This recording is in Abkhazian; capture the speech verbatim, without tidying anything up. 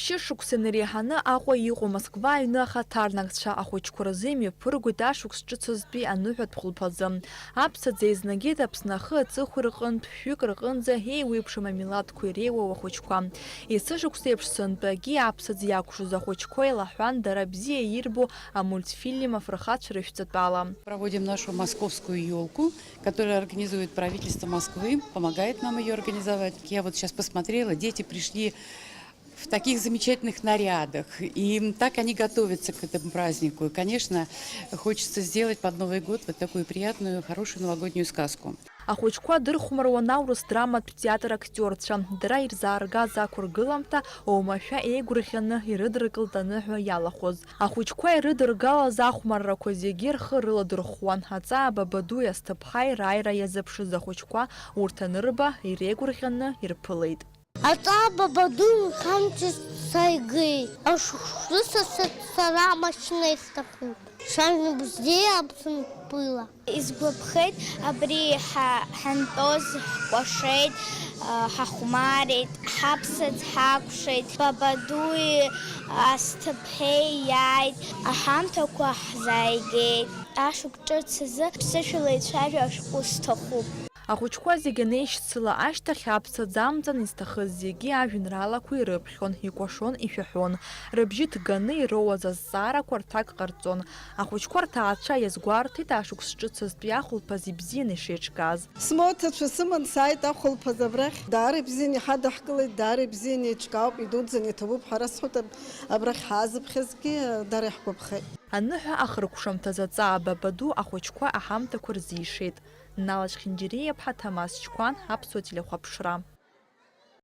Шьыжь шықәса инареиҳаны Аҟәа иҟоу Москва аҩны ахаҭарнакцәа ахәыҷқәа рзы имҩаԥыргоит ашықәс ҿыцызтәи аныҳәатә хәылԥазы. Аԥсаӡ еизнагеит Аԥсны ахы аҵыхәеи рҟынтә шәҩык рҟынӡа еиуеиԥшым амилаҭқәа иреиуоу ахәыҷқәа. Есышықәса еиԥш сынтәагьы аԥсаӡ иакәшоз ахәыҷқәа еилаҳәан, дара бзиа ирбо амультфильм афырхацәа рышәҵатәала. Проводим нашу московскую ёлку, которую организует правительство Москвы, помогает нам её организовать. Я вот сейчас посмотрела, дети пришли в таких замечательных нарядах, и так они готовятся к этому празднику. И, конечно, хочется сделать под Новый год вот такую приятную, хорошую новогоднюю сказку. Ахәыҷқәа дырхәмаруан аурыс драматә театр актиорцәа, дара ирзааргаз ақәыргыламҭа оумашәа еигәырӷьаны ирыдыркылт аныҳәа иалахәыз. Ахәыҷқәа ирыдыргалаз ахәмаррақәа зегьы рхы рыладырхәуан, аҵаа Бабадуи Асҭыԥҳаи рааира иазыԥшыз ахәыҷқәа урҭ анырба, иреигәырӷьаны ирԥылеит. Аҵаа Бабаду нхамҵыс сааигеит. Ашықәсқәа са сара амашьына исҭахуп. Шажәа бзиа Аԥсынтәыла. Исгәаԥхеит абри ҳа-, ҳантәоз, ҳкәашеит, а, ҳахәмарит, ҳаԥсаӡ ҳакәшеит, Бабадуи Асҭыԥҳеи иааит, аҳамҭақәа ҳзааигеит. Ашықәс ҿыц азы ԥсышәала ицәажәо ашәҟәы сҭахуп. Ахәыҷқәа зегьы анеишьцыла ашьҭахь аԥсаӡ амҵан изҭахыз зегьы ажәеинраалақәа ирыԥхьон, икәашон, ишәаҳәон. Рыбжьы ҭганы ироуаз азҵаарақәа рҭак ҟарҵон. Ахәыҷқәа рҭаацәа иазгәарҭеит ашықәс ҿыцызтәи ахәылԥаз ибзианы ишеиҿкааз. Смоҭацәа сыман сааит ахәылԥаз абрахь. Даара ибзианы иҳадаҳкылеит, даара ибзианы еиҿкаауп, идуӡӡаны иҭабуп ҳәа расҳәоит, аб-, абрахь ҳаазыԥхьазгьы даара иаҳгәаԥхеит. Аныҳәа ахыркәшамҭаз аҵаа Бабаду ахәыҷқәа аҳамҭақәа рзишеит. Нал Ачхьынџьариаԥҳа, Ҭамаз Чқәан, Аԥсуа телехәаԥшра.